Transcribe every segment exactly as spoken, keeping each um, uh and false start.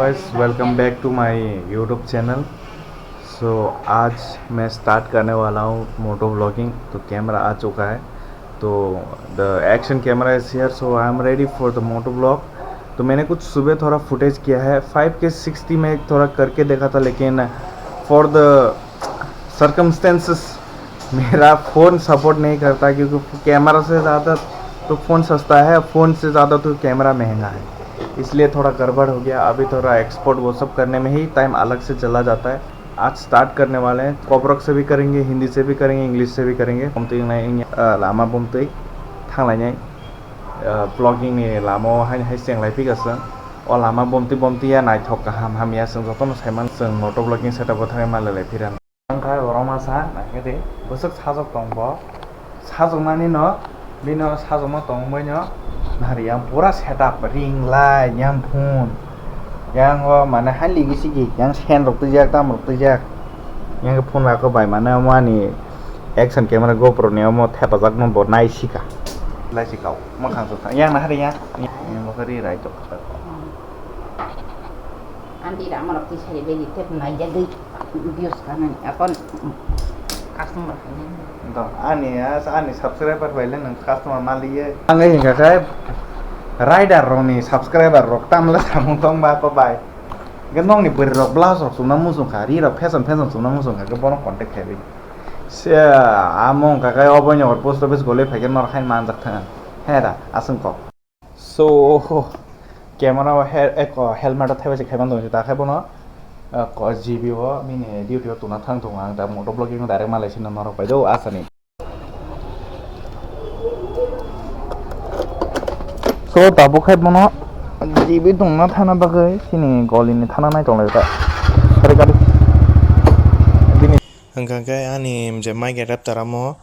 Guys, welcome back to my YouTube channel. So आज मैं स्टार्ट करने वाला हूँ मोटो व्लॉगिंग। तो कैमरा आ चुका है, तो the action camera is here, so I am ready for the moto vlog। तो मैंने कुछ सुबह थोड़ा फुटेज किया है, फ़ाइव के सिक्सटी में थोड़ा करके देखा था, लेकिन for the सर्कमस्टेंसेस मेरा फ़ोन सपोर्ट नहीं करता, क्योंकि कैमरा से ज़्यादा तो फ़ोन सस्ता है, फ़ोन से ज़्यादा तो कैमरा महंगा है, इसलिए थोड़ा गड़बड़ हो गया। अभी थोड़ा एक्सपोर्ट वो सब करने में ही टाइम अलग से चला जाता है। आज स्टार्ट करने वाले हैं। कोपरक से भी करेंगे, हिंदी से भी करेंगे, इंग्लिश से भी करेंगे। Bumtwi wngnai wngya, ah, lama bumtwi thanglainai, ah, vlogging ni lama o haino hai chenglai phika chwng. O lama bumtwi bumtwi ya naithok kaham hamya chwng jotono saiman chwng moto vlogging setup o thangwi malai lai phira. Ang khai borok masa naikhe de bwswk sajok tong bo. Sajoknani no, bino sajokma tongmani no, nari yang pura setup, ring light, yang phone, yang o mane hali gisi gi, yang sen rok twijak, tam rok twijak, yang phone rok bai mane omo ani action camera GoPro ni omo thepajak no bo nai sika, lai sika o, mwkhang saka, yang nahari yang, yang bo ri rai tok. Anti rama rok tisari begi tep nai jagwi. Views kanani akon customer khainani. To ani as ani subscriber bai le nang customer maliye. Ang ai hingka khe rider rokni subscriber rok tamle samung tong ba ko bai. Ge nokni bwrwi rok blouse rok chumna muchung kha, ri rok fashion fashion chumna muchung kha, ge bono contact khai bai. Se amo hingka khe obo ni post office gole phai khe nor hai manjak thang. He da aswng kok. So camera o he-, ek, o helmet o thaibai se khaiman tong ta khe bono, eh, ko G B o bini duty o tuna thang tongo ang da moto vlogging no direct malai sino norok bai do asani. So tabuk khai bono G B tongna thana bagwi chini goli ni thana nai tonglai ta. Sari gari. Bini Hwnkha khe ani je mic adapter amo,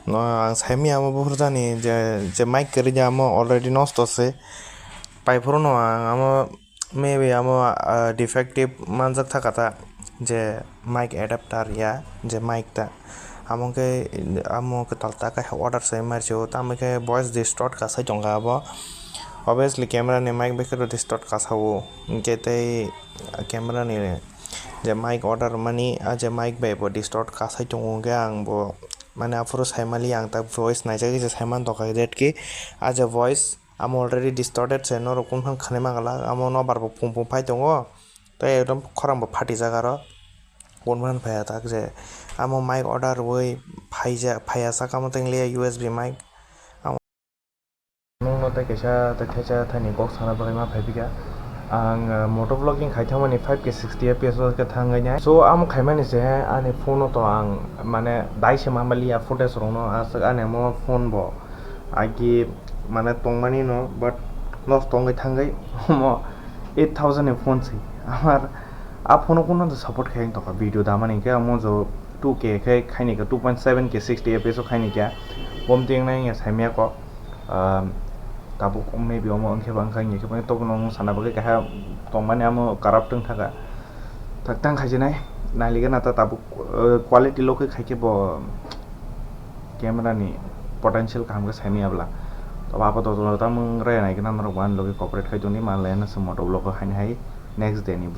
no, ang saimanya amo buphuru jani je, je mic kwrwi de amo already nosto se. Paiphuru no ang amo maybe amo, ah, defective manjak thaka ta je mic adapter ya je mic ta. Amo khe amo kwtal ta khe order se mari se o, tamo khe voice distort kasai tongkha abo. Obviously camera ni mic bai khe distort kasa o, hwnkhe tei camera ni je mic order mani, ah, je mic bai bo distort kasai tongo, hwnkhe ang bo mane aphuru saimali ang ta voice naijagwi se saiman tongkha, that khe ah je voice amo already distorted se, norok kunu phano khwnai mangala, amo nobar bo pung pung phai tongo, tei ekdom khorang bo phatijak aro kunu phano phaiya tak je amo mic order rwui phaija, phaiya saka amo tei liya U S B mic. Nungno tei kaisa tei thaisa thaini kok sana bagwi ma phai phika. Ang, uh, moto vlogging khai thangmani five K sixty F P S o khe thangwi nai. So, amo khaimani se ani phone o to ang mane dai se ma maliya footage rokno, aswk ani amo phone bo agi mane tongmani no, but nosto wngwi thangwi omo eight thousand ni phone se. Amar a phone o kunu support khai tongkha, video damani khe amo jo two K khe khaini khe, two point seven K sixty F P S o khaini khe, bom teng nai saimya kok. Ah, tabuk maybe omo wngkhe ba wngkha, wngya khe ba tokno wng sana bagwi kaha tongmani amo corrupt wng thaka. Tak tang khaijinai, nailigena ta tabuk, eh, quality low khe khaikhe bo camera ni potential kaham khe saimaya bwla. Tobo apato tamo wng raya naigena norok bo ani logi cooperate khai tongdi, manlai ano se moto vlog o haini hai next day ni